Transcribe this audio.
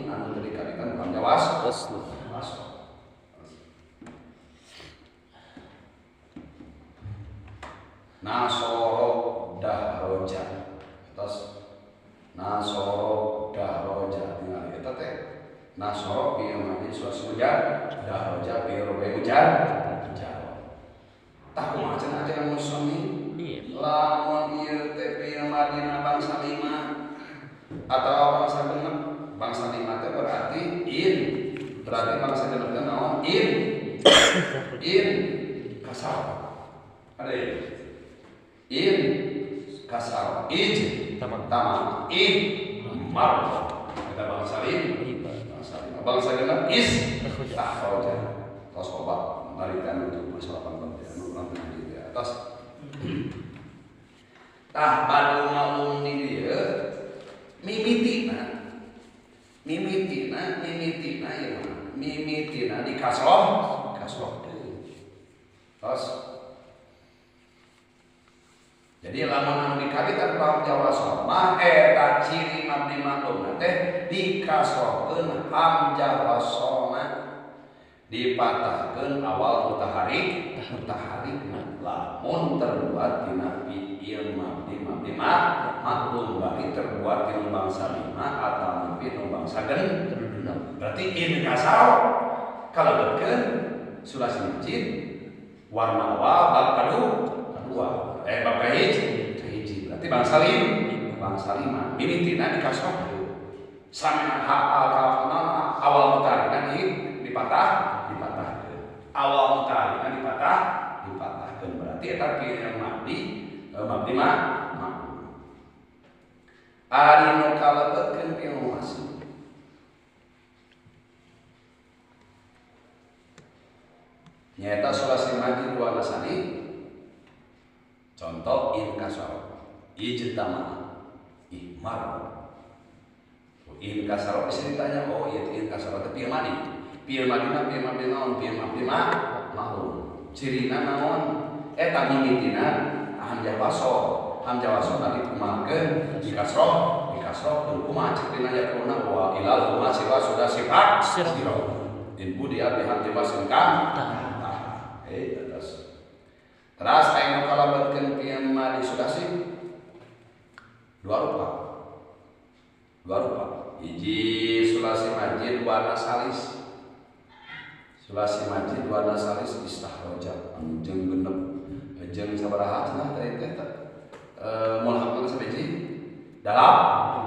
mabni anu teu dikawitan ku hamzah wasl. Nasoro dahroja atas nasoro dahroja tinggal eta teh nasoro fi'il madhi sulasi mujar dahroja fi'il rubai mujar jar tah kumaha cenah ajengan musannif lamun ieu teh fi'il madina bangsa lima atau bangsa genep bangsa lima teh berarti in berarti bangsa genep teh naon in in kasar ada ya in kasar ij tamam ih mar kita bangsa lima bangsa genep is tahroja tos obat tarikan untuk masalah pangkat anu urang di atas tah badu maklum di dieu mimitina ieu mah mimitina di kasroh deui tos. Jadi lamun anu dikawitan ku hamzah wasl mah eta ciri mabni maklumna teh dikasrohkeun hamzah waslna dipatahkeun awal mutaharrik lamun terbuat tina fi'il mabni maklum bari terbuat tina bangsa lima atau tina bangsa genep. Berarti in kasar kalebetkeun sulasi masjid warna awal bab kadua bab kahiji berarti bangsa lima mimitina dikasrohkeun sami awal mutarikna dipatahkeun awal mutarikna dipatahkeun berarti eta fi'il mabni maklum ari nu kalebetkeun fi'il wasl nyaeta sulasi madhi dua nasani. Contoh in kasar ijtama ihmar. In kasar bisa ditanya oh iya in kasar teh fi'il madhi. Fi'il madina fi'il mabni naon? Fi'il mabni maklum. Cirina naon? Eta mimitina hamzah wasl. Hamzah wasl tadi kumakeun dikasroh kumaha cek dina yakulna wa ilal huma siwa sudah sifat siro. In budia bi hamzah wasl kan. Terus teras aya nu kalebetkeun fi'il madhi sulasi dua rupa. Hiji sulasi majid warna salis. Sulasi majid warna salis istahroja anu jeung genep jeung sabaraha cenah teh teh mulhaqna sabiji 8.